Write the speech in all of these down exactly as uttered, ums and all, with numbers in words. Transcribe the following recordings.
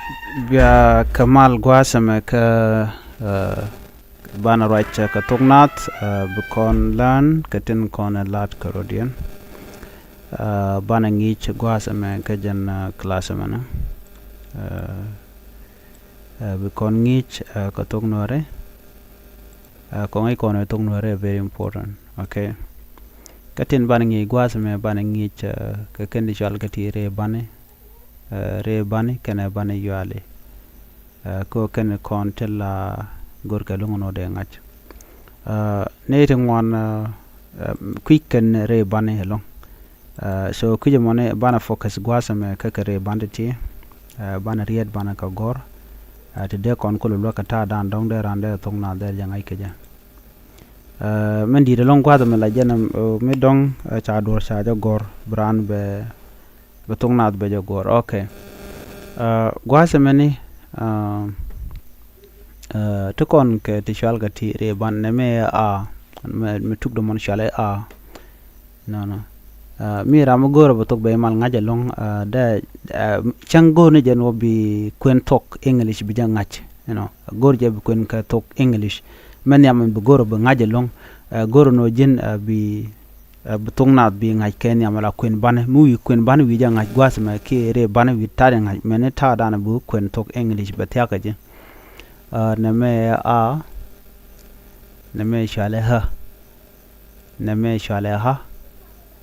Bia kɛ mal gua̱a̱th ɛmɛ kä, eh, banɛ ruac kɛ thok naath, eh, bi kɔn learn kɛ tin kɔn ɛ lat kɛ rɔ̱diɛn. Eh, banɛ ŋi̱i̱c gua̱a̱th ɛmɛ kä jɛn, eh, class ɛmɛ ni. Eh, eh, bi kɔn ŋi̱i̱c, eh, kɛ thok Nuäri. Eh, kɔn ŋi̱i̱c kɔn ɛ thok Nuäri ɛ very important. Okay. Kä tin banɛ ŋi̱i̱c gua̱a̱th ɛmɛ banɛ ŋi̱i̱c, eh, kɛ kɛn ti cɔal kɛ ti rɛy bani. Eh, rɛy bani kɛnɛ bani yuali. Eh, kɛ ɣöö kɛn kɔn ti la go̱rkɛ lo̱ŋ nɔ dee ŋa̱c. Eh, ni ti ŋuan, eh, eh, kui̱c kɛn rɛy bani ɛlɔ̱ŋ. Eh, so kui̱c ɛmɔni banɛ focus gua̱a̱th ɛmɛ kä kɛ rɛy bani ti, eh, banɛ riet banɛ kɛ gɔ̱r. Eh, ti dee kɔn kulɛ luäk kɛ ta̱a̱ dan dɔ̱ŋ dee ran dee thok naath dee jɛ ŋa̱c kɛ jɛ. Eh, min di̱i̱t ɛlɔ̱ŋ gua̱a̱th ɛmɛ la jɛn, eh, mi dɔ̱ŋ, eh, ca duɔ̱ɔ̱r ca jɛ gɔ̱r bi ran bɛ bɛ thok naath bɛ jɛ gɔ̱r. Okay. Eh, gua̱a̱th ɛmɛni, eh, eh, ti kɔn kɛ ti cɔal kɛ ti rɛy bani nɛmɛ ɛ a, mɛ, mɛ tuk dɔ̱mɔn cɔal ɛ a. Nɔnɔ. Eh, mi ram mi go̱o̱rä bɛ thok bɛ mal ŋa̱c ɛlɔ̱ŋ, eh, dee, eh, cäŋ go̱o̱r ni jɛn wä bi kuɛn thok English bi jɛ ŋa̱c. You know, go̱o̱r jɛ bi kuɛn kɛ thok English. Mɛ nhiam bi go̱o̱rä bi ŋa̱c ɛlɔ̱ŋ, eh, go̱o̱r nɔ ji̱n, eh, bi eh, bi thok naath bi ŋa̱c kɛ nhiam ala kuɛn bani. Mi wi̱i̱ kuɛn bani wi̱i̱ jɛ ŋa̱c gua̱a̱th ɛmɛ kiɛ rɛy bani wi̱i̱ ta̱a̱ jɛ ŋa̱c. Mɛni ta̱a̱ dan bi kuɛn thok English bɛ thia̱k kɛ ji̱. Eh, nɛmɛ ɛ a, nɛmɛ cɔalɛ ɣä, nɛmɛ cɔalɛ ɣä,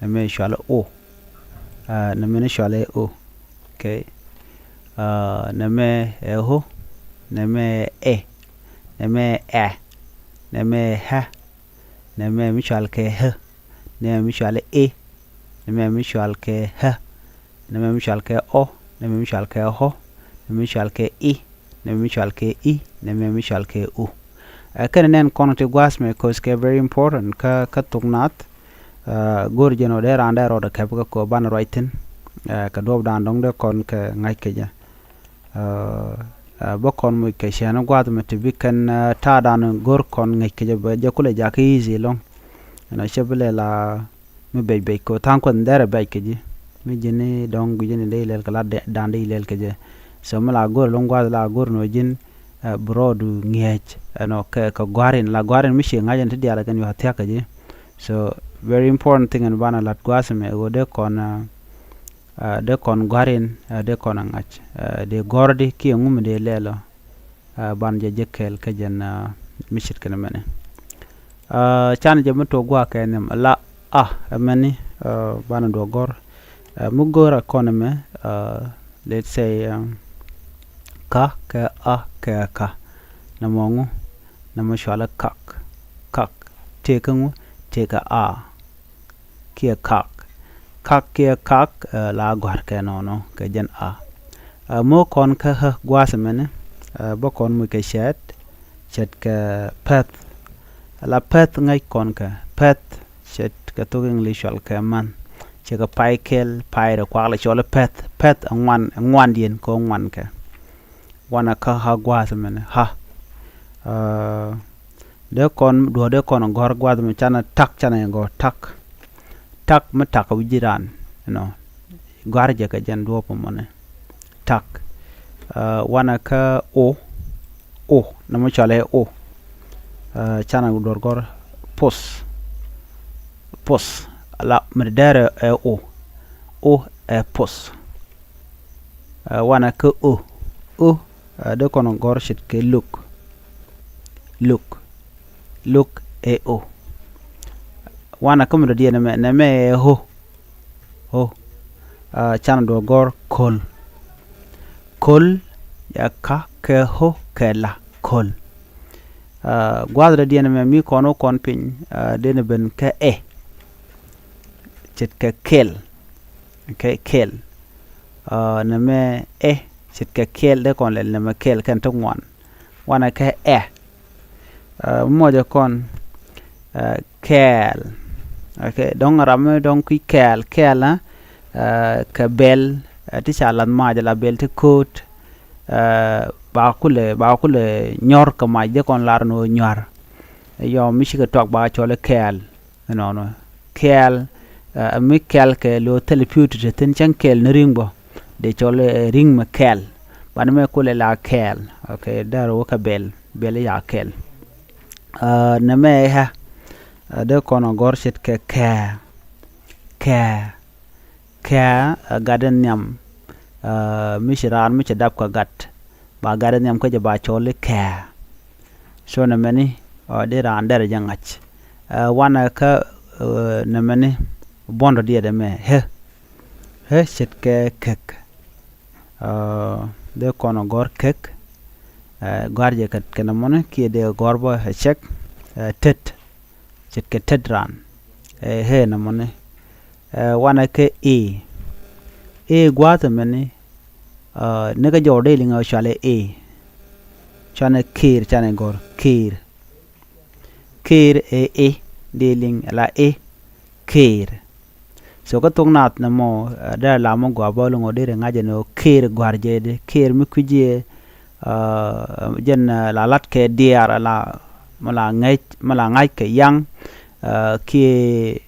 nɛmɛ cɔalɛ o. Eh, nɛmɛ ni cɔalɛ o. Okay. Eh, nɛmɛ ɛ ɣo, nɛmɛ ɛ, nɛmɛ ɛ, nɛmɛ ɣä, nɛmɛ mi cɔal kɛ ɣä, nɛmɛ mi cɔal i̱, nɛmɛ mi cɔal kɛ ɣä, nɛmɛ mi cɔal kɛ ɔ, nɛmɛ mi cɔal kɛ ɣɔ, nɛmɛ mi cɔal kɛ i̱, nɛmɛ mi cɔal kɛ i̱, nɛmɛ mi cɔal kɛ u. Eh, kɛn nɛn kɔn ti gua̱a̱th mɛ, 'cause kɛ very important kä, kä thok naath. Eh, go̱o̱r jɛn ɔ dee ran dee rɔɔdɛ kɛp kä kɔ banɛ ruac thi̱n. Eh, kɛ duɔ̱ɔ̱p dan dɔ̱ŋ dee kɔn kɛ ŋa̱c kɛ jɛ. Eh, eh, bä kɔn moc kɛ cɛn gua̱a̱th mɛ ti bi kɛn, eh, ta̱a̱ dan go̱r kɔn ŋäc kɛ jɛ bɛ jɛ kulɛ jakä easy ɛlɔ̱ŋ. Ɛnɔ cɛ bi lɛ la mi bɛc bɛc kɛ tha̱a̱ŋ kuɛth dɛrɛ bɛc kɛ ji̱. Mi ji̱ni dɔ̱ŋ gui̱cä ni dee ilɛl kɛ la dɛ-, dan dee ilɛl kɛ jɛ. So mi la go̱r ɛlɔ̱ŋ gua̱a̱th la go̱r nɔ ji̱n, eh, bi rɔɔdu ŋi̱eec. Ɛnɔ kɛ, kɛ gua̱a̱r in la gua̱a̱r in mi ci ŋa̱c ɛn ti diaal kɛn yua thia̱k kɛ ji̱. So very important thing ɛn banɛ lat gua̱a̱th mɛ ɣöö dee kɔn, eh, Ah, dee kɔn gua̱r in, ah, dee kɔn a ŋa̱c. Ah, dee gɔ̱r di kiɛ ŋu mi dee lɛl ɔ. Ah, ban jɛ jek kɛɛl kä jɛn, ah, mi ce̱tkɛ ni mɛni. Ah, canɛ jɛ mi tuɔɔk gua̱a̱ kɛ nhiam la a ɛmɛni, ah, banɛ duɔ̱ɔ̱k gɔ̱r. Ah, mi go̱o̱r a kɔn ɛmɛ, ah, let's say, um, ka kɛ a kɛ ka. Nɛmɔ ŋu, nɛmɔ cɔalɛ kak. Kak. Tëëkɛ ŋu, tëëkɛ a. Kiɛ kak. Kak kiɛ kak, eh, la gɔ̱a̱r kɛ nɔnɔ kɛ jɛn a. Eh, mo̱o̱ kɔn kä ɣä gua̱a̱th ɛmɛni, eh, bä kɔn moc kɛ cɛɛt, ce̱tkɛ päth. La päth ŋäc kɔn kɛ päth, ce̱tkɛ thok English cɔal kɛ man. Ce̱tkɛ pay kɛl, pay rɛ kuak la cɔl i̱ päth. Päth ɛ ŋuan, ɛ ŋuandiɛn kɛ ŋuan kɛ. Wanɛ kä ɣä gua̱a̱th ɛmɛni, ɣä. Eh, dee kɔn duɔ̱ɔ̱r dee kɔn gɔ̱r gua̱a̱th mi canɛ tak, canɛ gɔ̱r tak. Tak mi tak wi̱c ji̱ raan, you know. Gɔ̱a̱r jɛ kɛ jɛn duɔ̱ɔ̱p mɔnɛ. Tak. Ah, wanɛ kä o, o, nɛ mi cɔalɛ o. Ah, canɛ duɔ̱ɔ̱r gɔ̱r puth. Puth. La mi dɛrɛ ɛ o. O ɛ puth. Ah, wanɛ kä o. O, ah, dee kɔn gɔ̱r ce̱tkɛ luk. Luk. Luk ɛ o. Wanɛ kä mi dɔ̱diɛn nɛmɛ, nɛmɛ ɛ ɣo. Ɣo. Ah, canɛ duɔ̱ɔ̱r gɔ̱r ko̱l. Ko̱l, ya ka kɛ ɣo kɛ la, ko̱l. Ah, gua̱a̱th dɔ̱diɛn nɛmɛ mi kɔn wä kɔn piny, ah, dee ni ben kä ɛ. Ce̱tkɛ kɛl. Okay, kɛl. Ah, nɛmɛ ɛ, ce̱tkɛ kɛl, dee kɔn lɛl nɛmɛ kɛl kɛn ti ŋuan. Wanɛ kɛ ɛ. Ah, mɔcɛ kɔn, ah, kɛɛl. Okay, dɔ̱ŋ ram mi dɔ̱ŋ kui̱ kɛɛl, kɛɛl, ah, kɛ bɛl, ah, ti ca lath mac la bɛl ti ko̱o̱t, ah, ba kulɛ, ba kulɛ nyɔr kɛ mac dee kɔn lar ni ɣöö nyuar. Yɔ mi cikɛ tuak ba cɔl i̱ kɛɛl. Ɛnɔnɔ. Kɛɛl, ɛ, mi kɛɛl kɛ lo̱ thil pi̱w ti te thi̱n cäŋ kɛɛl ni ri̱ŋ bä. Dee cɔl, ɛ, ri̱ŋ mi kɛɛl. Banɛ mɛ kulɛ la kɛɛl. Ok, dɛr wä kɛ bɛl, bɛl ya kɛɛl. Ɛ, nɛmɛ hɛ. Ɛ, dee kɔn ɔ gɔr ce̱tkɛ kɛɛ. Kɛɛ. Kɛɛ, ɛ, gat in nhiam. Ɛ, mi ci raan mi ci dap kɛ gat, ba gat in nhiam kä jɛ ba cɔl i̱ kɛɛ. So nɛmɛni, ɛ, dee raan dɛr jɛ ŋa̱c. Ɛ, wanɛ kä, ɛ, nɛmɛni buɔ̱ndɔ diɛt ɛmɛ, hɛ. Hɛ ce̱tkɛ kek. Ɛ, dee kɔn ɔ gɔr kek. Ɛ, gɔ̱a̱r jɛ kɛ, kɛ nɛmɔni kiɛ dee gɔ̱a̱r bä ɛ cɛk. Ɛ, tet. Ce̱tkɛ tet raan. Ɛ, hɛ nɛmɔni. Ɛ, wanɛ kɛ i̱. I̱ gua̱a̱th ɛmɛni, ɛ, ni kä jɔw dee liŋ ɛ cualɛ i̱. Cuanɛ ki̱i̱r, canɛ gɔ̱r ki̱i̱r. Ki̱i̱r ɛ i̱, dee liŋ la i̱, ki̱i̱r. So kä thok naath nɛmɔ, ɛ, dee la mɔ gɔaa bä lo̱ŋ ɔ dee ri ŋa̱c ɛn ɣöö ki̱i̱r gɔ̱a̱r jɛ di, ki̱i̱r mi kui̱c yɛ, ɛ, jɛn, ɛ, la la̱t kɛ diaar, la mɔ la ŋäc, mɔ la ŋa̱c kɛ yaŋ, ɛ, kiɛ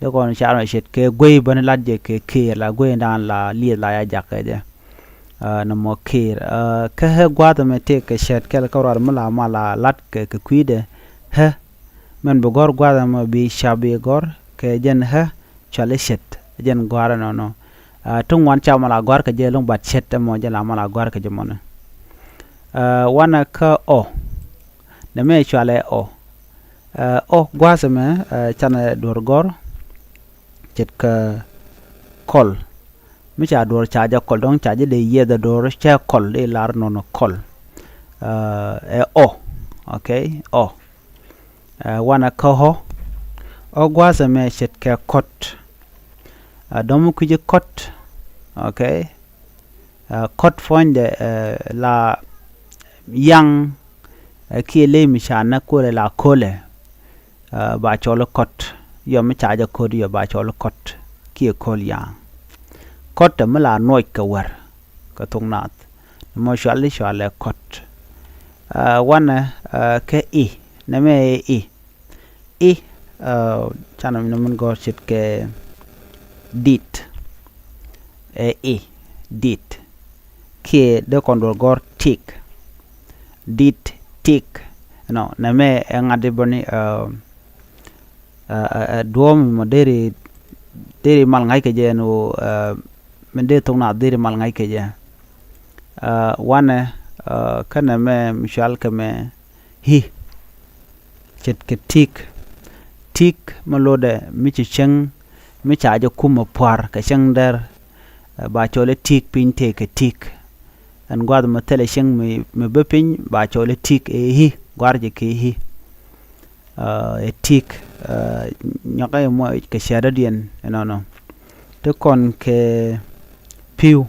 dee kɔn car mɛ ce̱tkɛ guey bäni la̱t jɛ kɛ ki̱i̱r, la guey dan la lieth la ya jakä jɛ. Ɛ, nɔmɔ ki̱i̱r. Ɛ, kä hɛ gua̱a̱th ɛmɛ tëëkɛ cɛɛt kɛl kä ruaar mi la mal a la̱t kɛ, kɛ kui̱dɛ. Hɛ. Mɛn bi gɔ̱r gua̱a̱th ɛmɔ bi ca bi gɔ̱r kɛ jɛn hɛ, cuali ce̱t. Jɛn gɔ̱a̱r ɛnɔnɔ. Ɛ, ti ŋuan ca mal a gɔ̱a̱r kɛ jɛ lo̱ŋ, bat ce̱t ɛmɔ jɛn la mal a gɔ̱a̱r kɛ jɛ mɔnɛ. Ɛ, wanɛ kä ɔ. Nɛmɛ cualɛ ɔ. Ɛ, ɔ gua̱a̱th ɛmɛ, ɛ, canɛ duɔ̱r gɔ̱r ce̱tkɛ kɔl. Mi ca duɔ̱ɔ̱r ca jɛ kɔl, dɔ̱ŋ ca jɛ dee yiɛth ɛ duɔ̱ɔ̱r cɛ kɔl, dee lar nɔnɔ kɔl. Ɛ, ɛ ɔ. Ok, ɔ. Ɛ, wanɛ kä ɔ. Ɔ gua̱a̱th ɛmɛ ce̱tkɛ kɔt. Ɛ, dɔ̱ŋ mi kui̱ci kɔt. Ok. Ɛ, kɔt puɔ̱nydɛ, ɛ, la yaŋ, ɛ, kiɛ ley mi ca näk kulɛ la ko̱lɛ. Ɛ, ba cɔl i̱ kɔt. Yɔ mi ca jɛ ko̱t yɔ ba cɔl i̱ kɔt. Kiɛ ko̱l yaŋ. Kɔt ɛ mi la nuɔc kɛ wär. Kɛ thok naath. Nɛmɔ cuali cualɛ kɔt. Ɛ, wanɛ, ɛ, kɛ i̱. Nɛmɛ ɛ i̱. I̱, ɛ, canɛ mi nɛ min gɔ̱r ce̱tkɛ dit. Ɛ i̱, dit. Kiɛ dee kɔn duɔ̱r gɔ̱r tik. Dit, tik. Nɔ, nɛmɛ ɛ ŋa̱t di bäni, ɛ, ɛ, ɛ, ɛ, duɔ̱ɔ̱m mɔ deri, deri mal ŋa̱c kɛ jɛ ɛn ɣöö, ɛ, min dee thok naath deri mal ŋa̱c kɛ jɛ. Ɛ, wanɛ, ɛ, kä nɛmɛ mi cual kɛ mɛ, hi̱. Ce̱tkɛ ti̱i̱k. Ti̱i̱k mi lotdɛ mi ci cäŋ, mi ca jɛ kum mi pua̱r kɛ cäŋ dɛr, ɛ, ba cɔl i̱ ti̱i̱k piny tëëkɛ ti̱i̱k. Ɛn gua̱a̱th mi thilɛ cäŋ mi, mi bä piny ba cɔl i̱ ti̱i̱k ɛ hi̱, gua̱a̱r jɛ kɛ hi̱. Ɛ, ɛ ti̱i̱k, ɛ, nyɔkɛ mɔ kɛ cärädiɛn ɛnɔnɔ. Ti kɔn kɛ pi̱w.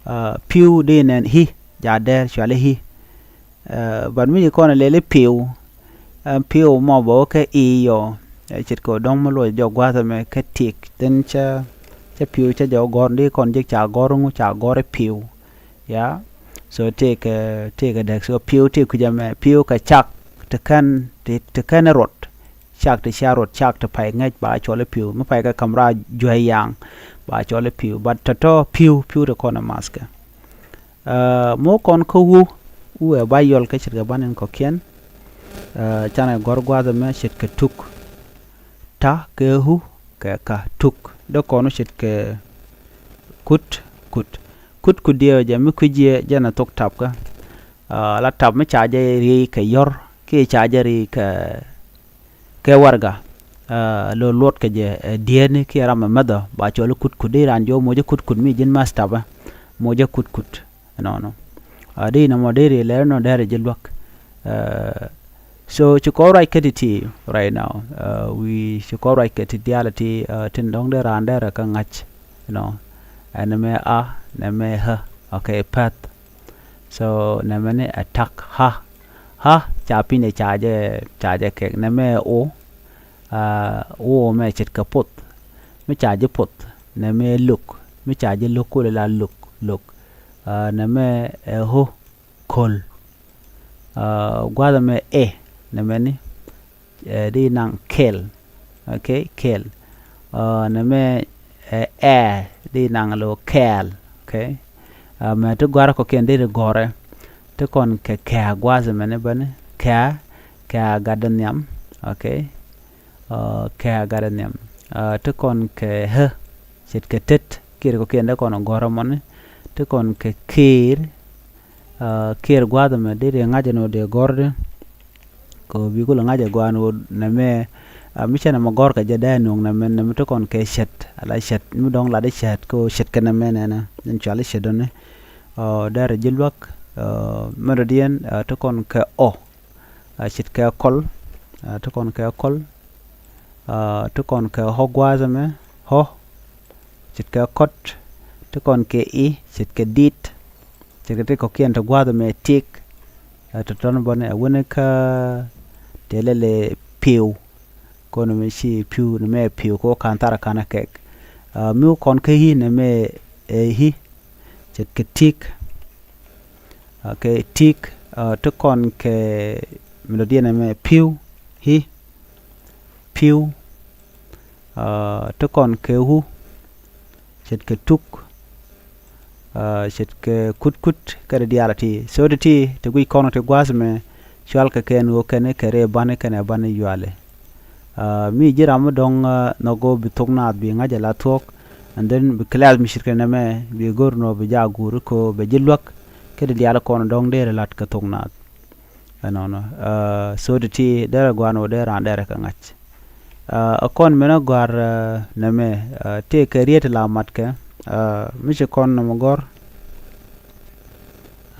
Ɛ, pi̱w di nɛn hi̱, ja dɛr cuali hi̱. Ɛ, but mi ci kɔn a lɛli pi̱w, ɛ, pi̱w mɔ bä wä kä i̱ yɔ, ɛ, ce̱tkɛ dɔ̱ŋ mi luɔc jɔk gua̱a̱th ɛmɛ kä ti̱i̱k, then cä, cä pi̱w cä jɔk gɔ̱r, di kɔn jek ca gɔ̱r ŋu ca gɔ̱r i̱ pi̱w. Ya. So tëëkɛ, tëëkɛ däk, so pi̱w tëëk kui̱c ɛmɛ, pi̱w kɛ cak ti kän, ti, ti kän i̱ ruɔt. Cak ti cia ruɔt, cak ti pay ŋäc ba cɔl i̱ pi̱w. Mi pay kɛ ka̱m raar juäc yaŋ ba cɔl i̱ pi̱w. But tɔ̱tɔ̱ pi̱w, pi̱w ti kɔn ɛ mathkɛ. Ɛ, mɔ kɔn kä wu, wu ɛ ba yɔl kä ce̱tkɛ ban in kɔ̱kiɛn. Ɛ, canɛ gɔ̱r gua̱a̱th ɛmɛ ce̱tkɛ tuk. Ta kɛ hu kɛ ka, tuk. Dee kɔn wu ce̱tkɛ kut, kut. Kut kut diɛ jɛ mi kui̱c jiɛ jɛn ɛ thok tapkä. Ɛ, la tap mi ca jɛ riey kɛ yɔ̱r kiɛ ca jɛ riey kɛ kɛ warɛga, ɛ, lo luɔt kɛ jɛ, ɛ, diɛɛni kiɛ ram ɛ mäthɔ ba cɔl i̱ kut kut, di ran jɔw mocä kut kut mi ji̱n math tapä, mocä kut kut. Ɛnɔnɔ. Ɛ, di nɔmɔ di ri lɛr nɔ dɛr ji̱ luäk. Ɛ, so ci kɔn ruac kä ti ti right now. Ɛ, wi̱i̱ ci kɔn ruac kä ti diaal ti, ɛ, tin dɔ̱ŋ di ran dɛr kä ŋa̱c. Ɛnɔ. Ɛn mɛ a, nɛ mɛ hä. Ok, path. So nɛmɛ ni ɛ tak, ha. Ha ca pi̱ny ɛ ca jɛ, ca jɛ kɛk. Nɛmɛ ɛ o, ɛ, o mɛ ce̱tkɛ poth. Mi ca ji̱ poth. Nɛmɛ ɛ lo̱k. Mi ca ji̱ lo̱k kulɛ la lo̱k, lo̱k. Ɛ, nɛmɛ ɛ ho, ko̱l. Ɛ, gua̱a̱th ɛmɛ ɛ, nɛmɛ ni, ɛ, di naŋ kɛl. Ok, kɛl. Ɛ, nɛmɛ, ɛ, ɛ, di naŋ lo kɛɛl. Ok. Ɛ, mɛ ti gɔ̱a̱rä kɔ̱kiɛn deri gɔ̱rɛ. Ti kɔn kɛ kɛ̈ɛ̈ gua̱a̱th ɛmɛni bäni. Kɛ̈ɛ̈, kɛ̈ɛ̈ gatdɛ nhiam. Okay. Ɛ, kɛ̈ɛ̈ gatdɛ nhiam. Ɛ, ti kɔn kɛ ɣä. Ce̱tkɛ tet. Kiɛɛr kɔ̱kiɛn dee kɔn gɔ̱rä mɔni. Ti kɔn kɛ kiɛɛr. Ɛ, kiɛɛr gua̱a̱th ɛmɛ deri ŋa̱c ɛn ɣöö dee gɔ̱r di. Kɛ ɣöö bi kulɛ ŋa̱c ɛ gɔaa ɛn ɣöö nɛmɛ, ɛ, mi cɛ nɛmɛ gɔ̱r kɛ jɛ dee nuɔ̱ŋ nɛmɛ, nɛmɛ ti kɔn kɛ cɛt, ala cɛt, mi dɔ̱ŋ lat i̱ cɛt, kɛ ɣöö cɛt kɛ nɛmɛ nɛnɛ, ɛn cɔal i̱ cɛt dɔ̱ni. Ɛ, derɛ ji̱ luäk, ɛ, mɛn dɔ̱diɛn, ɛ, ti kɔn kɛ ɔ, ɛ, ce̱tkɛ kɔl, ɛ, ti kɔn kɛ kɔl, ɛ, ti kɔn kɛ ɣɔ̱ gua̱a̱th ɛmɛ, ɣɔ̱, ce̱tkɛ kɔt, ti kɔn kɛ i̱, ce̱tkɛ di̱t, ce̱tkɛ ti kɔ̱kiɛn ti gua̱a̱th ɛmɛ ti̱i̱k, ɛ, tɔ̱tɔ̱n bäni, ɛ, wäni kä tëë lɛl ɛ pi̱w, kɔn nɛmɛ ci pi̱w, nɛmɛ pi̱w, kɛ ɣöö ka̱n tharɛ ka̱n ɛ kɛk. Ɛ, mi wä kɔn kä i̱, nɛmɛ ɛ i̱, ce̱tkɛ ti̱i̱k. Okay, ti̱i̱k, ɛ, ti kɔn kɛ mi dɔ̱diɛn ɛmɛ pi̱w, i̱, pi̱w, ɛ, ti kɔn kɛ wu, ce̱tkɛ tuk, ɛ, ce̱tkɛ kutkut, kɛ ti diaal ɛ ti. So ti ti, ti guic kɔn ti gua̱a̱th ɛmɛ, cɔalkɛ kɛn ɣöö kɛn kɛ rɛy bani, kɛn ɛ bani yuali. Ɛ, mi ji̱ ram mi dɔ̱ŋ, ɛ, nhɔk ɣöö bi thok naath bi ŋa̱c ɛ la thuɔ̱k, and then bi class mi ce̱tkɛ nɛmɛ, bi go̱r ɛn ɣöö bi jaa guur kɛ ɣöö bɛ ji̱ luäk, kɛ ti diaal kɔn dɔ̱ŋ deri la̱t kɛ thok naath. Ɛnɔnɔ. Ɛ, so ti ti derɛ gɔaa ɛn ɣöö dee raan derɛ kɛ ŋa̱c. Ɛ, ɛ kɔn min ɛ gɔ̱a̱r, ɛ, nɛmɛ, ɛ, tëëkɛ riet ti la matkɛ, ɛ, mi ci kɔn nɔmɔ gɔ̱r,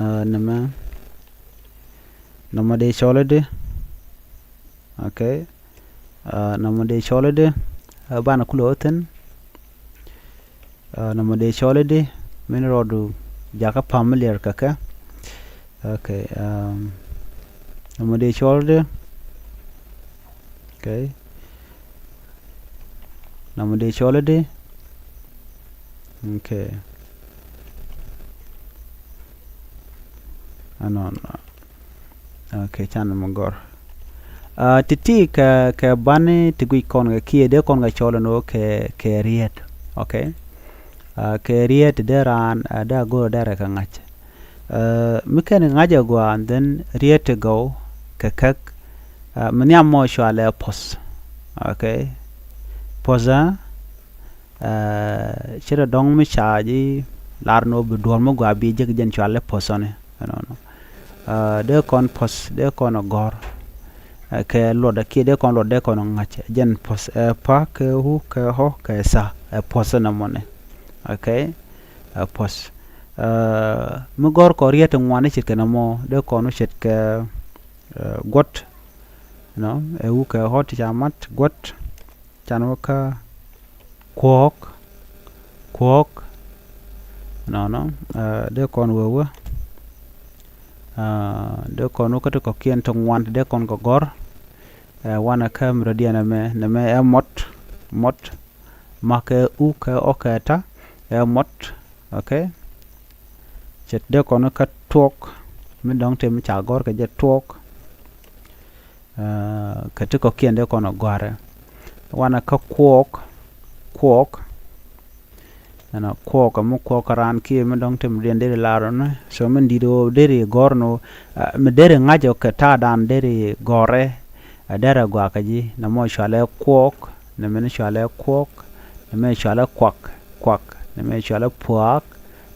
ɛ, nɛmɛ, nɔmɔ dee cɔl i̱di. Okay. Ɛ, nɔmɔ dee cɔl i̱di, ɛ, banɛ kulɛ wä thi̱n. Ɛ, nɔmɔ dee cɔl i̱di, min rɔɔdu jakä familiar kɛ kɛ. Okay, um, nɔmɔ dee cɔl i̱di. Okay. Nɔmɔ dee cɔl i̱di. Okay. Ɛnɔnɔ. Okay, can mɛ gɔ̱r. Ɛ, ti̱ti̱ kɛ, kɛ bani ti guic kɔn kɛ kiɛ dee kɔn kɛ cɔl ɛn ɣöö kɛ, kɛ riet. Okay. Ɛ, kɛ riet dee raan, ɛ, dee a go̱r derɛ kɛ ŋa̱c. Ɛ, mi kɛn kɛ ŋa̱c ɛ gɔaa, and then riet ti gɔw kɛ käk, ɛ, mi nhiam mɔ cɔalɛ puɔ̱th. Okay. Puɔ̱th, ɛ, ɛ, ce̱t ɛ dɔ̱ŋ mi ca ji̱ lar ni ɣöö bi duɔ̱ɔ̱r mi gɔaa bi jek jɛn cɔalɛ puɔ̱th ɔni. Ɛnɔnɔ. Ɛ, dee kɔn puɔ̱th, dee kɔn ɛ gɔ̱r. Ɛ, kɛ luɔt ɛ kiɛ dee kɔn luɔt dee kɔn ɛ ŋa̱c. Jɛn puɔ̱th, ɛ, pa kɛ wu kɛ ɣɔ̱ kɛ tha, ɛ, puɔ̱th ɛnɛ mɔni. Okay. Ɛ, puɔ̱th. Ɛ, mi gɔ̱r kɔn riet ti ŋuan i̱ ce̱tkɛ nɔmɔ, dee kɔn wä ce̱tkɛ, ɛ, guɔ̱t. Nɔ, ɛ wu kɛ ɣɔ̱ ti ca mat, guɔ̱t. Can wä kä kuɔ̱ɔ̱k, kuɔ̱ɔ̱k. Nɔnɔ, ɛ, dee kɔn wee wä. Ɛ, dee kɔn wä kä ti kɔ̱kiɛn ti ŋuan ti dee kɔn kɛ gɔ̱r. Ɛ, wanɛ kä mi rɔ̱diɛn ɛmɛ, nɛmɛ ɛ mɔt, mɔt. Makɛ u kɛ ɔ kɛ ta, ɛ mɔt. Okay. Ce̱t dee kɔn wä kä tuɔk, mi dɔ̱ŋ ti mi ca gɔ̱r kɛ jɛ tuɔk. Ɛ, kɛ ti kɔ̱kiɛn dee kɔn ɛ gɔ̱a̱rɛ. Wanɛ kä kuɔɔk, kuɔɔk. Ɛnɔ kuɔɔk, ɛmɔ kuɔɔk kä raan kiɛ mi dɔ̱ŋ ti mi diɛn deri lar ɔnɔ. So min di̱t ɣöö deri gɔ̱r ni ɣöö, ɛ, mi deri ŋa̱c ɔ kɛ ta̱a̱dan deri gɔ̱rɛ. Ɛ, derɛ gɔaa kä ji̱, nɛmɔ cɔalɛ kuɔɔk, nɛmɛ ni cɔalɛ kuɔɔk, nɛmɛ cɔalɛ kuak, kuak, nɛmɛ cɔalɛ puaak,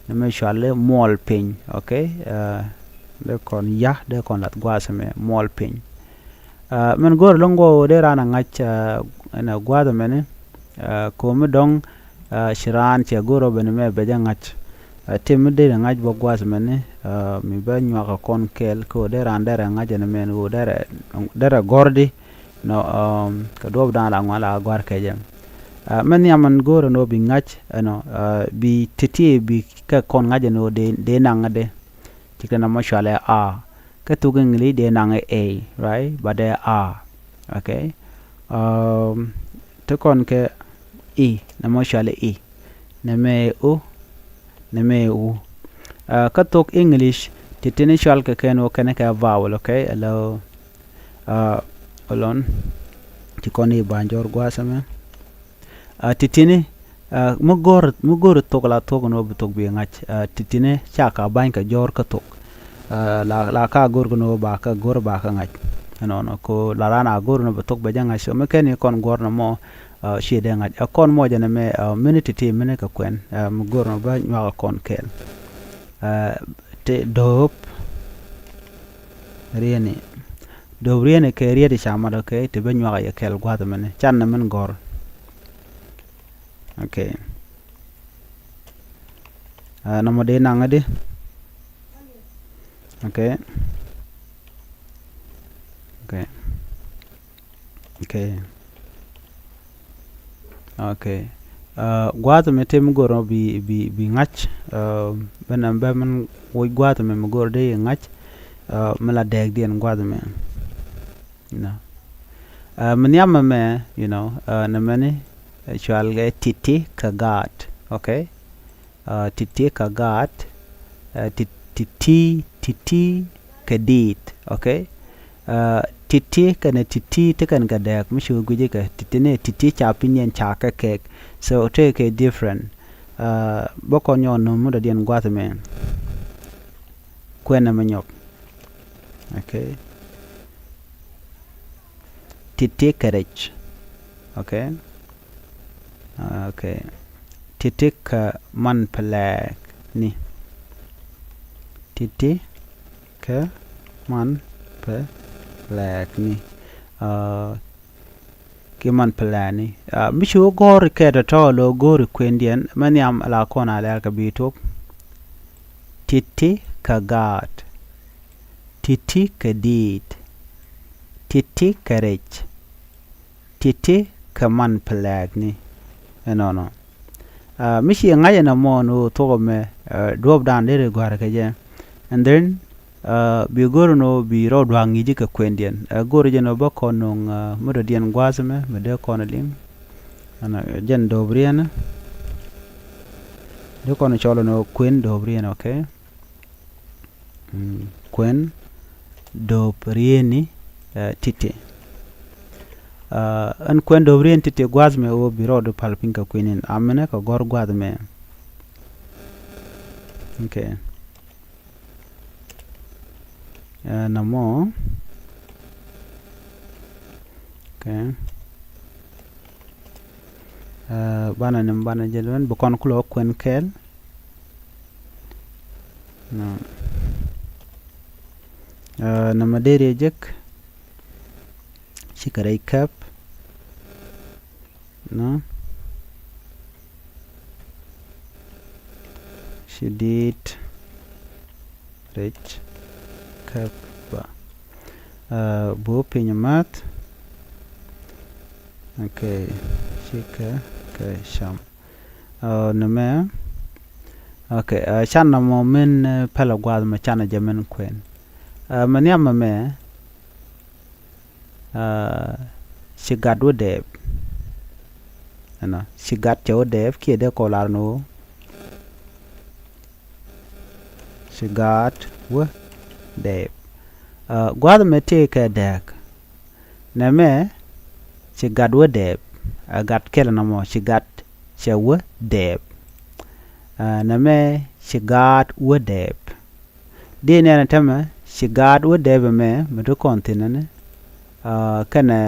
nɛmɛ cɔalɛ muɔl piny. Okay. Ɛ, dee kɔn ya, dee kɔn lath gua̱a̱th ɛmɛ, muɔl piny. Ɛ, min go̱o̱r lo̱ŋ guɔ dee raan a ŋa̱c, ɛ, ɛn a gua̱a̱th ɛmɛni, ɛ, ko̱mi dɔ̱ŋ, ɛ, ci raan cɛ go̱o̱r ɔ ben mɛ bɛ jɛ ŋa̱c. Ɛ, ti mi dee ŋa̱c bä gua̱a̱th ɛmɛni, ɛ, mi bä nyuak a kɔn kɛɛl, kɛ ɣöö dee raan derɛ ŋa̱c ɛn ɛmɛn, ɣöö derɛ, derɛ gɔ̱r di, nɔ, ɛ, kɛ duɔ̱ɔ̱p da̱a̱n la ŋuan la gɔ̱a̱r kɛ jɛ. Ɛ, min nhiam min go̱o̱r ɛn ɣöö bi ŋa̱c, ɛnɔ, ɛ, bi ti̱ti̱ bi kɛ kɔn ŋa̱c ɛn ɣöö dee, dee naŋ di. Cikɛ nɔmɔ cɔalɛ a. Kä thuk English dee naŋ ɛ a, right? But dee a. Okay. Um, ti kɔn kɛ i, nɔmɔ cɔalɛ i. Nɛmɛ ɛ o, nɛmɛ ɛ u. Ɛ, kä thok English, ti tini cɔal kɛ kɛn wä kɛn kɛ vowel, okay? Hello. Ɛ, hold on. Ti kɔn i̱ banjɔr gua̱a̱th ɛmɛ. Ɛ, ti tini Ɛ, mi go̱r, mi go̱r thok la thok ni wä bi thok bi ŋa̱c. Ɛ, ti̱ti̱ni ca ka ba̱ny kɛ jɔ̱ɔ̱r kä thok. Ɛ, la, la ka go̱r kɛ ni wä ba kä go̱r ba kä ŋa̱c. Ɛnɔnɔ ko la ran a go̱r ni wä bi thok bɛ jɛ ŋa̱c. So mi kɛn i̱ kɔn guɔ̱r ni mɔ, ɛ, ciɛ dee ŋa̱c. Ɛ, kɔn mɔ jɛ ni mɛ, ɛ, mini ti̱ti̱ mini kɛ kuɛn. Ɛ, mi go̱r ni wä ba nyuak kɔn kɛɛl. Ɛ, ti do̱p rieni. Do̱p rieni kɛ riet i̱ ca mat, okay, ti bä nyuak yɛ kɛl gua̱th mɛni. Can ni min gɔ̱r. Okay. Ɛ, nɔmɔ di naŋ di. Okay. Okay. Okay. Okay. Ɛ, gua̱a̱th mi te mi go̱r mɔ bi, bi, bi ŋa̱c. Ɛ, ben ɛm bɛ min woc gua̱a̱th mi mi go̱r dee ŋa̱c. Ɛ, mi la dɛɛk diɛn gua̱a̱th mi. Nɔ. Ɛ, mi nhiam mɛ mɛ, you know, ɛ, nɛ mɛni, ɛ, cual kɛ ti̱ti̱ kɛ gaat. Okay. Ɛ, ti̱ti̱ kɛ gaat, ɛ, ti-, ti̱ti̱, ti̱ti̱ kɛ diit, okay? Ɛ, ti̱ti̱ kɛnɛ ti̱ti̱ ti kɛn kɛ dɛɛk mi ci wä gui̱ci kɛ ti̱ti̱ ni ti̱ti̱ ca piny yɛn ca kɛ kɛɛk. So tëë kɛ different. Ɛ, bä kɔn nyɔk nöm mi dɔ̱diɛn gua̱th mɛ. Kuɛn ɛmɛ nyɔk. Okay. Ti̱ti̱ kɛ rɛc. Okay. Okay. Ti̱ti̱ kɛ man pɛ lɛɛk ni. Ti̱ti̱ kɛ man pɛ lɛɛk ni. Ɛ, ki man pɛ lɛɛk ni. Ɛ, mi ci wä go̱o̱ri kɛ tɔ̱tɔ̱ lo̱ go̱o̱ri kuendiɛn mɛ nhiam la kɔn a lɛɛr kɛ bi tuɔk. Ti̱ti̱ kɛ gaat. Ti̱ti̱ kɛ diit. Ti̱ti̱ kɛ rɛc. Ti̱ti̱ kɛ man pɛ lɛɛk ni. Ɛnɔnɔ. Ɛ, mi ci ŋa̱c ɛn ɛmɔ ni wä thuɔk ɛmɛ, ɛ, duɔ̱ɔ̱pdan deri gɔ̱a̱r kɛ jɛ. And then, ɛ, bi go̱r ni wä bi rɔw dua̱a̱k ŋi̱ci kɛ kuendiɛn. Ɛ, go̱r jɛ ni wä bä kɔn nuŋ, ɛ, mi dɔ̱diɛn gua̱a̱th ɛmɛ, mi dee kɔn liŋ. Ɛn, ɛ, jɛn do̱p riɛn. Dee kɔn cɔl ni wä kuen do̱p riɛn, okay? Mm, kuɛn do̱p rieni, ɛ, ti̱ti̱. Ɛ, ɛn kuɛn do̱p rieni ti̱ti̱ gua̱a̱th mɛ wä bi rɔɔdu pal piny kɛ kui̱n in. Aminɛ kɛ gɔ̱r gua̱a̱th mɛ. Okay. Ɛ, nɔmɔ. Okay. Ɛ, banɛ ni banɛ jɛ luɛn bi kɔn kulɔ kuɛn kɛɛl. Nɔ. Ɛ, nɔmɔ deri jek. Cikɛ rɛy käp. Nɔ. Ci di̱i̱t rɛc käp ba. Ɛ, bu piny math. Okay. Cikɛ kɛ cam. Ɛ, nɛmɛ. Okay, ɛ, can nɔmɔ min, ɛ, pɛlɛ gua̱a̱th mɛ canɛ jɛ min kuɛn. Ɛ, mɛ nhiam mɛ mɛ, ɛ, ci gat wä dɛɛp. Ɛnɔ, ci gat cɛ wä dɛɛp kiɛ dee kɔlar ni wä. Ci gat wä dɛɛp. Ɛ, gua̱a̱th mɛ tëë kɛ dɛɛk. Nɛmɛ ci gat wä dɛɛp. Ɛ gat kɛl nɔmɔ ci gat cɛ wä dɛɛp. Ɛ, nɛmɛ ci gat wä dɛɛp. Di nɛnɛ tämɛ ci gat wä dɛɛp ɛmɛ mi ti kɔn thi̱n ɛni. Ɛ, kɛnɛ,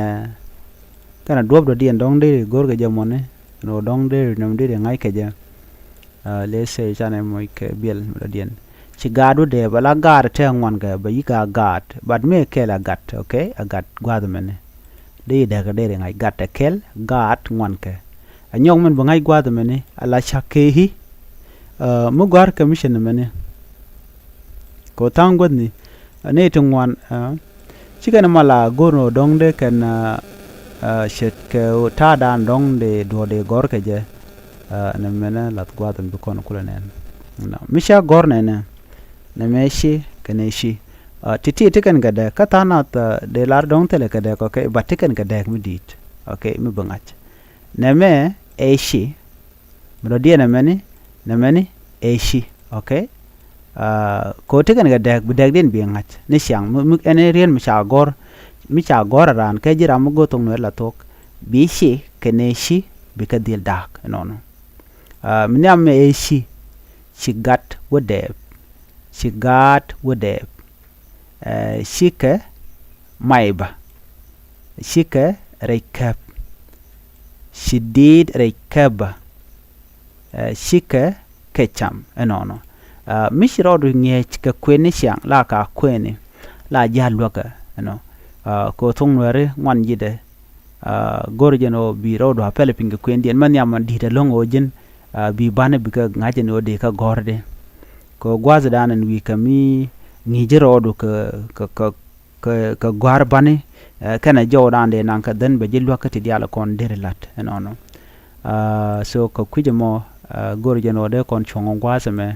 kɛnɛ duɔ̱p dɔ̱diɛn dɔ̱ŋ deri go̱rkɛ jɛ mɔni. Ɛn ɣöö dɔ̱ŋ deri nɛm deri ŋa̱ckɛ jɛ. Ɛ, let's say canɛ moc kɛ biɛl mi dɔ̱diɛn. Ci gaat wä dee bɛ la gaat tɛ ŋuan kɛ bɛ yi̱k a gaat. But mi kɛl a gat, okay? A gat gua̱a̱th mɛni. Dee yi dɛk dee ri ŋa̱c gat ɛ kɛl, gaat ŋuan kɛ. A nyɔk min bi ŋa̱c gua̱a̱th mɛni, a la cak kɛ i̱. Ɛ, mi gua̱a̱r kɛ mi cɛ ni mɛni. Kɛ ɣöö tha̱a̱ŋ guäthni, ɛ, ni ti ŋuan, ɛ, Cikɛn mɔ la go̱r ni ɣöö dɔ̱ŋ dee kɛn, ɛ, ɛ, ce̱tkɛ ta̱a̱dan dɔ̱ŋ dee duɔ̱ɔ̱r dee gɔ̱r kɛ jɛ. Ɛ, nɛ mɛnɛ lath gua̱a̱th in bi kɔn kulɛ nɛn. Nɔ. Mi ca gɔ̱r nɛnɛ. Nɛ mɛ ci kɛnɛ ci. Ɛ, ti̱ti̱ ti kɛn kɛ dɛk. Kä tha̱a̱ŋ nath, ɛ, dee lar dɔ̱ŋ thilɛ kɛ dɛk, okay? But ti kɛn kɛ dɛk mi di̱i̱t. Okay? Mi bi ŋa̱c. Nɛ mɛ ɛ ci. Mi dɔ̱diɛn nɛ mɛni, nɛ mɛni ɛ ci, okay? Ɛ, kɛ ɣöö ti kɛn kɛ dɛɛk, bi dɛɛkdiɛn bi ŋa̱c ni ciaŋ, mi, mi, ɛn riet mi ca gɔ̱r, mi ca gɔ̱r ɛ raan, kɛ ji̱ ram mi go̱o̱r thok nuɛɛr la thok, bi ci kɛnɛ ci, bi kɛ dhil da̱a̱k, ɛnɔnɔ. Aa, mi nhiam mɛ ɛ ci. Ci gat wä dɛɛp. Ci gaat wä dɛɛp. Aa, cikɛ may bä. Cikɛ rɛy käp. Ci diit rɛy käp bä. Aa, cikɛ kɛ cam ɛnɔnɔ. Aa, mi ci rɔɔdu ŋi̱eec kɛ kuëëni ciaŋ la ka kuëëni la ji̱ a luäkä ɛnɔ. Aa, kɛ ɣöö thok nuɛɛri ŋuan ji̱dɛ. Aa, go̱r jɛn ɣöö bi rɔɔdu a pɛlɛ piny kɛ kuëëndiɛn mɛ nhiam di̱i̱t ɛlɔ̱ŋ ɣöö ji̱n. Aa, bi bani bikɛ ŋa̱c ɛn ɣöö dee kä gɔ̱rdi. Kɛ ɣöö gua̱a̱thdan ɛn wi̱i̱ kɛ mi ŋi̱i̱c ji̱ rɔɔdu kɛ, kɛ, kɛ, kɛ, kɛ gua̱a̱r bani, ɛ, kɛnɛ jɔwdan dee naŋ kɛ dhän bɛ ji̱ luäk kä ti diaal kɔn deri la̱t ɛnɔnɔ. Aa, so kɛ kui̱c ɛmɔ, aa, go̱r jɛn ɣöö dee kɔn cuɔ̱ŋ gua̱a̱th ɛmɛ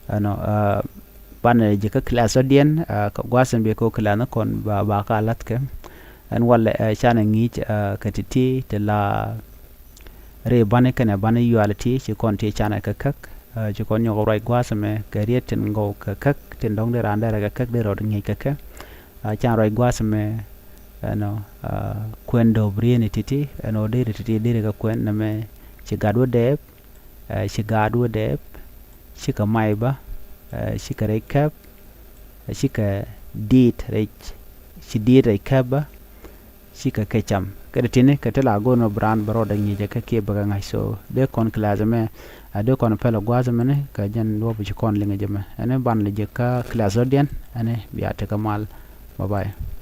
ɛnɔ, aa, banɛ ji̱ kä class ɔ̱diɛn, aa, kɛ gua̱a̱th ɛmɛ bɛ kɛ ɣöö class ni kɔn ba, ba ka la̱th kɛ. Ɛn walɛ, aa, canɛ ŋi̱i̱c, aa, kɛ ti̱ti̱ ti la ri bani kɛnɛ bani yuali ti ci kɔn ti canɛ kɛ käk, aa, ci kɔn nyɔk ruac gua̱a̱th ɛmɛ kɛ riet tin gɔw kɛ käk tin dɔ̱ŋ di raan derɛ kɛ käk di rɔɔd ŋi̱i̱c kɛ kɛ. Aa, can ruac gua̱a̱th ɛmɛ ɛnɔ, aa, kuɛn dɔ̱p rieni ti̱ti̱ ɛnɔ deri ti̱ti̱ deri kɛ kuɛn nɛmɛ ci gat wä dɛɛp, aa, ci gaat wä dɛɛp, cikɛ may bä, aa, cikɛ rɛy käp, aa, cikɛ diit rɛy, ci diit rɛy käp bä, cikɛ kɛ cam. Kɛ ti tini kɛ ti la go̱o̱r nɔ bi raan bɛ rɔɔdɛ ŋi̱i̱cɛ kä kiɛ bɛ kɛ ŋa̱c. So dee kɔn class ɛmɛ, a dee kɔn pɛlɛ gua̱a̱th ɛmɛni kɛ jɛn duɔ̱ɔ̱p ci kɔn liŋɛ jɛ mɛ. Ɛni ban lɛ jɛ kä class ɔ̱diɛn, ɛni bia tekɛ mal. Bye bye.